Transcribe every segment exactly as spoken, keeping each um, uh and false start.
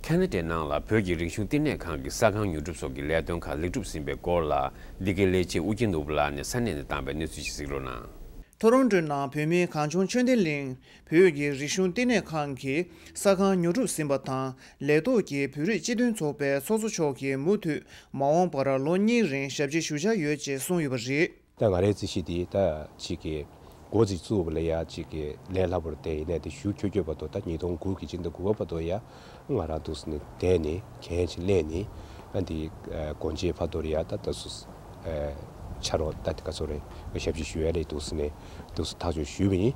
ཁ་ན་ཌའི་ནང་ལ་བོད་ཀྱི་རིག་གཞུང་བསྟི་གནས་ཁང་གི་ས་ཁང་ཉོ་སྒྲུབ་སོགས་ཀྱི་ལས་དོན་ཁག་ལེགས་གྲུབ་ཟིན་པའི་སྐོར་ལ། འདི་གའི་ལས་བྱེད་ཨུ་རྒྱན་ནོར་བུ་ལགས་ནས་ས་གནས་ནས་བཏང་པའི་གནས་ཚུལ་ཞིག་གཟིགས་རོགས་གནང་། ཐོ་རོན་ཊོའི་ནང་བོད་མིའི་གངས་ལྗོངས་ཆོས་ལྡན་གླིང་བོད་ཀྱི་རིག་གཞུང་བསྟི་གནས་ཁང་གི་ས་ཁང་ཉོ་སྒྲུབ་ཟིན་པ་དང་། ལས་ཐོག་གི་བོད་རིགས་སྤྱི་མཐུན་ཚོགས་པའི་ཚོགས་གཙོ་མཆོག་གིས་མུ་མཐུད་མ་འོངས་པར་ལོ་གཉིས་རིང་ཞབས་ཕྱི་ཞུ་འཆར་ཡོད་ཅེས་གསུངས་ཡོད་པ་རེད། ད་ང་རའི་རྩིས་གཞི་དེ་ད་ཅིག་གི་འགོ་ཚིག་བཙུགས་པ་ལ་ཡ་ཅིག་གི་ལས་སླ་པོར་བལྟས། ཡིན་ནའི་དེ་གཞུག་འཁྱོལ་འཁྱོལ་བར་དུ་ད་ཉིས་སྟོང་དགུ་གི་སྤྱི་ཟླ་དགུ་པ་བར་དུ་ཡ་ང་རང་འདུག་སེ་ནས་བསྡད་ནས་གན་ཅིག་ལེན་ནས། ཨ་འདི་ཨ་སྒོ་འབྱེད་བར་དུ་ཡ་ད་ད་སུ་ཨ་ཕྱག་རོགས་ད་དེ་ག་ཚོད་རེད། ཞབས་ཕྱི་ཞུ་ཡ་ལས་འདུག་སེ་ནས་འདུག་སེ་ཐག་གཅོད་ཞུས་པ་ཡིན།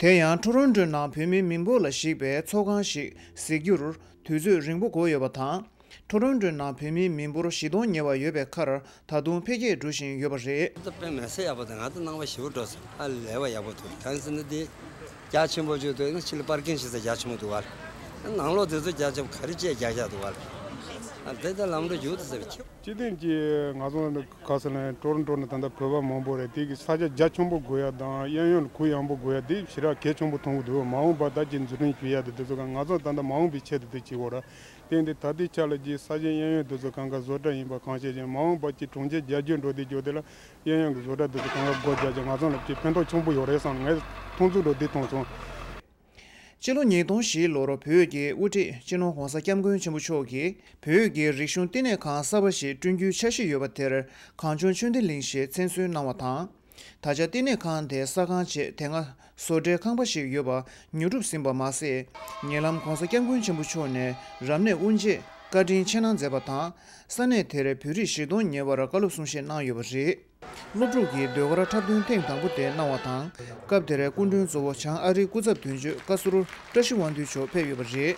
དེ་ཡང་ཐོ་རོན་ཊོའི་ནང་བོད་མིའི་མི་འབོར་ལ་གཞིགས་པའི་ཚོགས་ཁང་ཞིག་གཟིགས་རྒྱུར་དུས་ཚོད་རིང་པོ་འགོར་ཡོད་པ་དང་། ཐོ་རོན་ཊོའི་ནང་བོད་མིའི་མི་འབོར་བཞི་སྟོང་ཉེ་བར་ཡོད་པའི་ཁར་ད་དུང་འཕེལ་རྒྱས་འགྲོ་བཞིན་ཡོད་པ་རེད། ད་དཔེ་མི་སྲིད་ཡག་པོ་འདུག་ང་ད་སྣང་བ་ཞེ་པོ་འགྲོ་སོང་། ཨ་ལས་པ་ཡག་པོ་འདུག་གང་ཟེར་ན་འདི་རྒྱ་ཆེན་པོ་ཅིག་འདུག་ཡིན་ན་ཕྱི་ལ་པར་ཀིང་བྱེད་ས་རྒྱ་ཆེན་པོ་འདུག་བ། ནང་ལོགས་དེ་ཚོ་རྒྱ་ཆེན་པོ་ག་རེ་བྱས་རྒྱག་བཞག་འདུག་བ། ཨ་དེ་ད་ལམ་འགྲོ་རྒྱུག་ད་ཟེར་བ་ཁྱེད། སྤྱི་བཏང་གི་ང་ཚོ་ག་ཟེར་ན་ཊོ་རོན་ཊོ་ནི་ད་ལྟ་བོད་པ་མང་པོ་རེད། དེ་གི་ས་ཆ་རྒྱ་ཆེན་པོ་དགོས་ཡ་དང་གཡས་གཡོན་ལ་གུ་ཡངས་པོ་དགོས་ཡ་དེ་ཞེ་དྲག་གལ་ཆེན་པོ་མཐོང་གི་འདུག་མ་འོངས་པ་ད་ཅིག་འཛུགས་སྐྲུན་ཞུ་ཡ་དེ་དེ་ཚོ་ག་ང་ཚོ་ད་ལྟ་མ་འོངས་པའི་ཆེད་དུ་དེ་བྱེད་དགོས་ར། དེ་འདི་ད་ལྟའི་ཆ་ལ་ཅིག་ས་ཆ་གཡས་གཡོན་དེ་ཚོ་གང་ག་བཟོ་གྲྭ་ཡིན་པ་གང་བྱས་ཀྱང་མ་འོངས་པ་ཅིག་གྲོང་ཁྱེར་རྒྱ་སྐྱེད་འགྲོ་དུས་ཅོག་དེ་ལ་གཡས་གཡོན་གྱི་བཟོ་གྲྭ་དེ་ཚོ་གང་ག་སྒོ་རྒྱག་ཀྱང་ང་ཚོ་ལ་ཅིག་ཕན་ཐོགས་ཆེན་པོ་ཡོད་རེད་བསམ། ངས་མཐོང་ཚུལ་འགྲོ་འདི་མཐོང་སོང་། སྤྱི་ལོ་ཉིས་སྟོང་བཞི་ལོར་བོད་ཀྱི་དབུ་ཁྲིད་སྤྱི་ནོར་༸གོང་ས་༸སྐྱབས་མགོན་ཆེན་པོ་མཆོག་གིས་བོད་ཀྱི་རིག་གཞུང་བསྟི་གནས་ཁང་གསར་པ་ཞིག་བསྐྲུན་རྒྱུའི་འཆར་གཞི་ཡོད་པ་དེར་གངས་ལྗོངས་ཆོས་ལྡན་གླིང་ཞེས་མཚན་གསོལ་གནང་བ་དང་། ད་ཆ་བསྟི་གནས་ཁང་དེའི་གསར་ཁང་ཆེད་དེ་སྔ་བཟོ་གྲྭའི་ཁང་པ་ཞིག་ཡོད་པ་ཉོ་སྒྲུབ་ཟིན་པ་མ་ཟད། ཉེ་ལམ་༸གོང་ས་༸སྐྱབས་མགོན་ཆེན་པོ་མཆོག་ནས་རབ་གནས་དབུ་འབྱེད་བཀའ་དྲིན་ཆེ་གནང་མཛད་པ་དང་། ས་གནས་དེར་བོད་རིགས་བཞི་སྟོང་ཉེ་བར་བཀའ་སློབ་གསུང་བཤད་གནང་ཡོད་པ་རེད། སློབ་ཕྲུག་གིས་ཟློས་གར་འཁྲབ་སྟོན་ཐེངས་དང་པོ་དེ་གནང་བ་དང་། སྐབས་དེར་སྐུ་མགྲོན་གཙོ་བོ་བྱང་ཨ་རིའི་སྐུ་ཚབ་དོན་གཅོད་བཀའ་ཟུར་བཀྲ་ཤིས་དབང་འདུས་མཆོག་ཕེབས་ཡོད་པ་རེད།